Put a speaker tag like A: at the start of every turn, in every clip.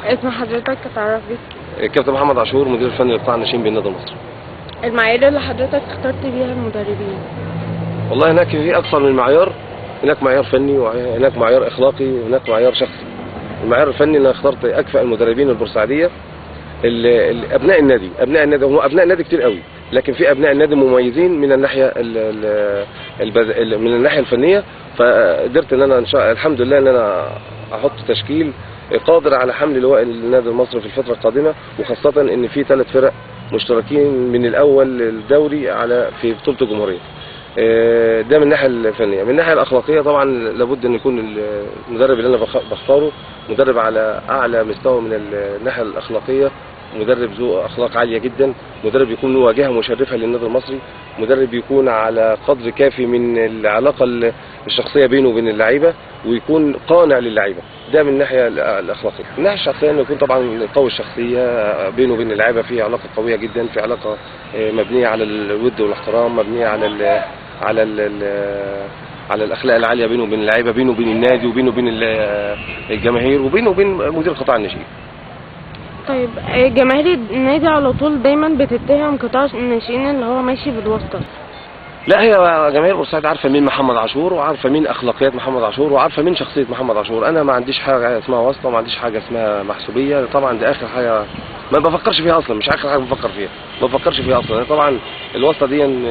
A: اسم حضرتك اتعرف بيك؟
B: كابتن محمد عاشور، مدير الفني لقطاع الناشئين بالنادي المصري.
A: المعايير اللي حضرتك اخترت بيها المدربين؟
B: والله هناك في اكثر من معيار، هناك معيار فني وهناك معيار اخلاقي وهناك معيار شخصي. المعيار الفني انا اخترت اكفأ المدربين البورسعيديه ابناء النادي، ابناء النادي هم ابناء النادي كتير قوي، لكن في ابناء النادي مميزين من الناحية من الناحية الفنية، فقدرت ان انا ان شاء الحمد لله ان انا احط تشكيل قادر على حمل لواء النادي المصري في الفترة القادمة، وخاصة ان في 3 فرق مشتركين من الاول الدوري على في بطوله الجمهورية. ده من الناحية الفنية. من الناحية الاخلاقية طبعا لابد ان يكون المدرب اللي انا بختاره مدرب على اعلى مستوى من الناحية الاخلاقية، مدرب ذو اخلاق عالية جدا، مدرب يكون واجهه مشرفة للنادي المصري، مدرب يكون على قدر كافي من العلاقة الشخصية بينه وبين اللعيبة، ويكون قانع للعيبة. ده من الناحية الاخلاقية. من الناحية الشخصية انه يكون طبعا قوي الشخصية، بينه وبين اللعيبة في علاقة قوية جدا، في علاقة مبنية على الود والاحترام، مبنية على ال على ال على الاخلاق العالية بينه وبين اللعيبة، بينه وبين النادي، وبينه وبين الجماهير، وبينه وبين مدير قطاع الناشئين.
A: طيب جماهير النادي على طول دايما بتتهم قطاع الناشئين اللي هو ماشي بالواسطة.
B: لا، هي جماهير بورسعيد عارفه مين محمد عاشور، وعارفه مين اخلاقيات محمد عاشور، وعارفه مين شخصية محمد عاشور. انا ما عنديش حاجة اسمها واسطه، وما عنديش حاجة اسمها محسوبيه، طبعا دي اخر حاجة ما بفكرش فيها اصلا، مش اخر حاجة بفكر فيها، ما بفكرش فيها اصلا. طبعا الواسطة دي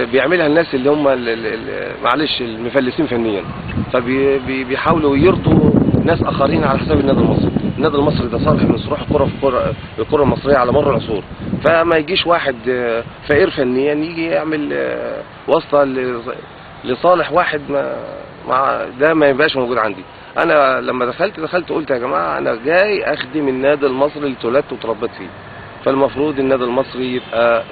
B: بيعملها الناس اللي هم معلش المفلسين فنيا، فبيحاولوا يرضوا ناس اخرين على حساب النادي المصري. النادي المصري ده صالح من صروح الكره في الكره المصرية على مر العصور، فما يجيش واحد فقير فنيا يجي يعمل واسطه لصالح واحد ما ده ما يبقاش موجود عندي. انا لما دخلت قلت يا جماعة انا جاي اخدم النادي المصري اللي اتولدت وتربيت فيه، فالمفروض النادي المصري يبقى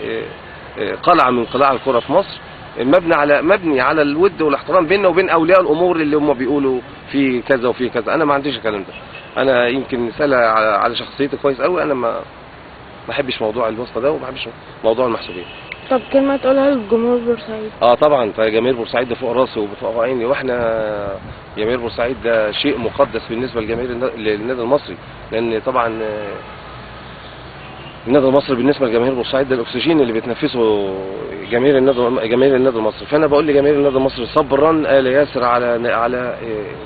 B: قلعه من قلاع الكره في مصر، مبني على الود والاحترام بيننا وبين اولياء الامور اللي هم بيقولوا في كذا وفي كذا. انا ما عنديش الكلام ده، انا يمكن سألة على شخصيتي كويس قوي، انا ما بحبش موضوع الواسطة ده، وما بحبش موضوع المحسوبيه.
A: طب كلمة تقولها للجمهور بورسعيد؟
B: طبعا جماهير بورسعيد ده فوق راسي وفوق عيني، واحنا جماهير بورسعيد ده شيء مقدس بالنسبة لجماهير للنادي المصري، لان طبعا النادي المصري بالنسبة لجماهير بورسعيد ده الاكسجين اللي بيتنفسه جماهير النادي المصري. فانا بقول لجماهير النادي المصري صبرا آل ياسر على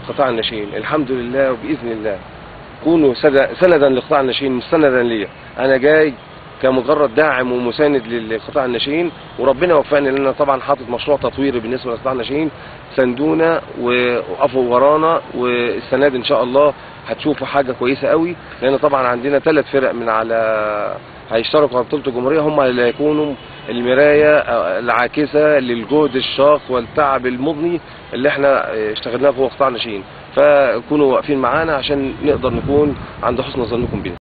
B: قطاع الناشئين، الحمد لله وباذن الله كونوا سندا لقطاع الناشئين مش سندا ليا، انا جاي كمجرد داعم ومساند لقطاع الناشئين، وربنا وفقني لان انا طبعا حاطط مشروع تطويري بالنسبة لقطاع الناشئين. سندونا وقفوا ورانا، والسنة دي ان شاء الله هتشوفوا حاجة كويسة قوي، لان طبعا عندنا 3 فرق من على هيشتركوا على بطوله الجمهورية، هم اللي هيكونوا المراية العاكسه للجهد الشاق والتعب المضني اللي احنا اشتغلناه جوه قطاع الناشئين، فكونوا واقفين معانا عشان نقدر نكون عند حسن ظنكم بينا.